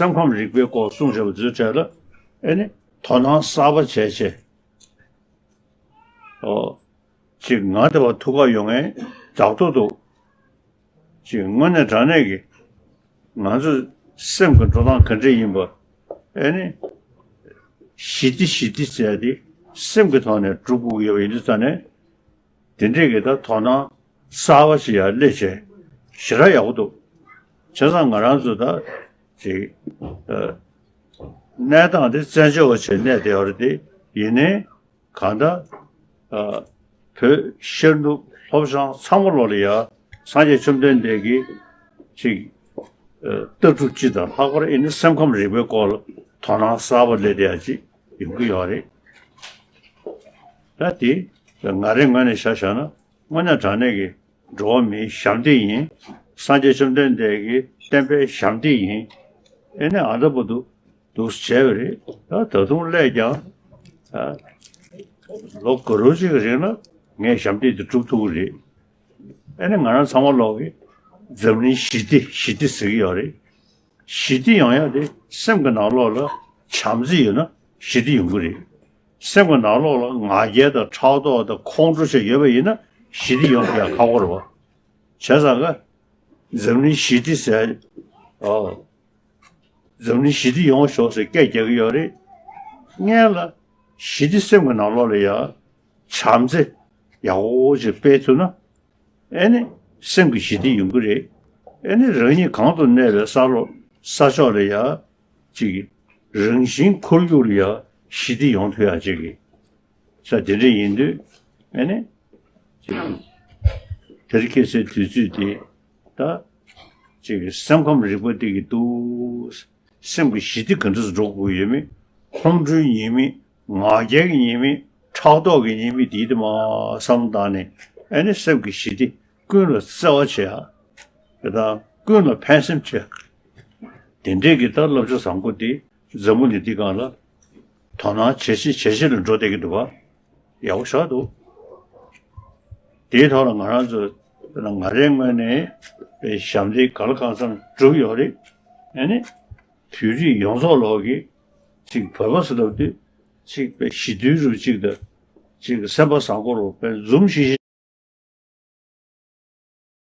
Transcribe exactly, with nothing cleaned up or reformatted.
སེམས་ཁམས་རིག་པའི་སྐོར་གསུངས་བཞག་པ་ཚོའི་གྲས་ལ་ཨེ་ནི་དོ་སྣང་གསར་པ་བྱས་བྱས། ཨོ། ཅིག་ང་དེ་བ་ཐུགས་ཁ་ཡོང་ངེས་རྒྱག་ཐུབ་འདུག་ཅིག་དངོས་གནས་དྲང་གནས་ཀྱི་ང་ཚོ་སེམས་ཀྱི་འགྲོ་སྟངས་ག་འདྲ་ཡིན་པ། ཨེ་ནི། ཞི་བདེ་ཞི་བདེ་ཟེར་ཏེ་སེམས་ཀྱི་ཐོག་ནས་སྒྲུབ་དགོས་ཀྱི་ཡོད་པ་ཡིན་དུས་ཙང་ནས། དེ་འདྲས་ཀྱི་ད་དོ་སྣང་གསར་པ་ཞིག་ཡར་སླེབས་བྱས་ཞེ་དྲག་ཡག་པོ་འདུག་བྱས་ཙང་ང་རང་ཚོ་ད་ཅིག་ཨ། གནས་སྟངས་དེ་བཙན་བྱོལ་བ་བྱས་གནས་བསྡད་ཡོད་རེད་དེ། ཡིན་ནའི་གང་ལྟར་ཨ། བོད་ཤར་ནུབ་ལྷོ་བྱང་ཚང་མ་ལོག་ལ་ཡ་སངས་རྒྱས་བཅོམ་ལྡན་འདས་ཀྱིས་ཅིག་ཨ། ལྟ་གྲུབ་སྤྱི་དང་ལྷག་པར་ཨེ་ནི་སེམས་ཁམས་རིག་པའི་སྐོར་ལ་དོ་སྣང་གསར་པ་སླེབས་བསྡད་ཡ་ཅིག་ཡོང་གི་ཡོད་རེད། ད་དེ་ང་རའི་ངོས་ནས་ཆ་བཞག་ན། དངོས་གནས་དྲང་གནས་ཀྱི་འགྲོ་བ་མིའི་ཞབས་འདེགས་ཡིན། སངས་རྒྱས་བཅོམ་ལྡན་འདས་ཀྱི་བསྟན་པའི་ཞབས་འདེགས་ཡིན། ཨེ་ནས་ཨ་ད་བར་དུ་འདུག་བྱས་པ་རེད། ད་ད་དུང་སླད་ཀྱང་ཨ། ལོ་ག་རོ་ཅིག་གི་རིང་ལ་ངས་ཞབས་འདེགས་དེ་སྒྲུབ་ཐུབ་ཀྱི་རེད། ཨེ་ནས་ང་རང་ཚང་མ་ལོག་གི་འཛམ་གླིང་ཞི་བདེ་ཞི་བདེ་ཟེར་གྱི་ཡོད་རེད། ཞི་བདེ་ཡོང་ཡ་དེ་སེམས་ཀྱི་ནང་ལོགས་ལ་བྱམས་བརྩེ་ཡོད་ན་ཞི་བདེ་ཡོང་གི་རེད། སེམས་ཀྱི་ནང་ལོགས་ལ་ང་རྒྱལ་དང་ཕྲག་དོག་དང་ཁོང་ཁྲོ་བྱས་ཡོད་པ་ཡིན་ན་ཞི་བདེ་ཡོང་ཐུབ་ཡ་ཁག་པོ་རེད་བ། བྱས་ཙང་ཀ་འཛམ་གླིང་ཞི་བདེ་ཟེར། ཨོ། འཛམ་གླིང་ཞི་བདེ་ཡོང་ཤོག་ཟེར་སྐད་རྒྱག་གི་ཡོད་རེད། སྔོན་ལ་ཞི་བདེ་སེམས་ཀྱི་ནང་ལོགས་ལ་ཡ་བྱམས་བརྩེ་ཡག་པོ་ཅིག་སྤེལ་ཐུབ་ན། ཨེ་ནི་སེམས་ཀྱི་ཞི་བདེ་ཡོང་གི་རེད། ཨེ་ནི་རང་ཉིད་གང་དུ་གནས་པའི་ས་ལོ་ས་ཕྱོགས་ལ་ཡ་ཅིག་རང་བཞིན་ཁོར་ཡུག་ལ་ཡ་ཞི་བདེ་ཡོང་ཐུབ་ཡ་ཅིག་གི་ས་དེ་འདྲ་ཡིན་དུས། ཨེ་ནི་ཅིག་དེ་རིང་ཁ་སང་དུས་ཚོད་དེ་ད་ཅིག་སེམས་ཁམས་རིག་པ་དེ་གི་འདུག་སེམས་ཀྱི་ཞི་བདེ་ག་འདྲ་སེ་འགྲོ་དགོས་ཡོད་མེད། ཁོང་ཁྲོའི་ཉེས་དམིགས། ང་རྒྱལ་གྱི་ཉེས་དམིགས། ཕྲག་དོག་གི་ཉེས་དམིགས་དེ་དེ་མ་བསམ་བཏང་ནས། ཨེ་ནི་སེམས་ཀྱི་ཞི་བདེ་ཀུན་ལ་བརྩེ་བ་བྱེད་ཡ། དེ་དང་ཀུན་ལ་ཕན་སེམས་བྱེད་ཡ། དེ་འདྲས་ཀྱི་ད་བསླབ་བྱ་བཟང་པོ་དེ་འཛམ་བུ་གླིང་འདི་སྒང་ལ་དོ་སྣང་ཇེ་ཆེ་ཇེ་ཆེ་ལ་འགྲོ་བསྡད་ཀྱི་འདུག་བ། ཡག་པོ་ཞེ་དྲག་འདུག་དེའི་ཐོག་ལ་ང་རང་ཚོ་ང་རའི་ངོས་ནས་ཞབས་འདེགས་ག་ལ་གང་འཚམ་བསྒྲུབས་ཡོད་རེད། ཨེ་ནི། བོད་རིགས་ཡོངས་རྫོགས་ལོག་གི་ཅིག་བོད་པ་ཟེར་ལབ་དུས་ཅིག་པའི་ཞི་དུལ་རུ་ཅིག་དང་ཅིག་སེམས་པ་བཟང་པོ་རུ་པའི་འཛུམ་ཤིག་ཤིག་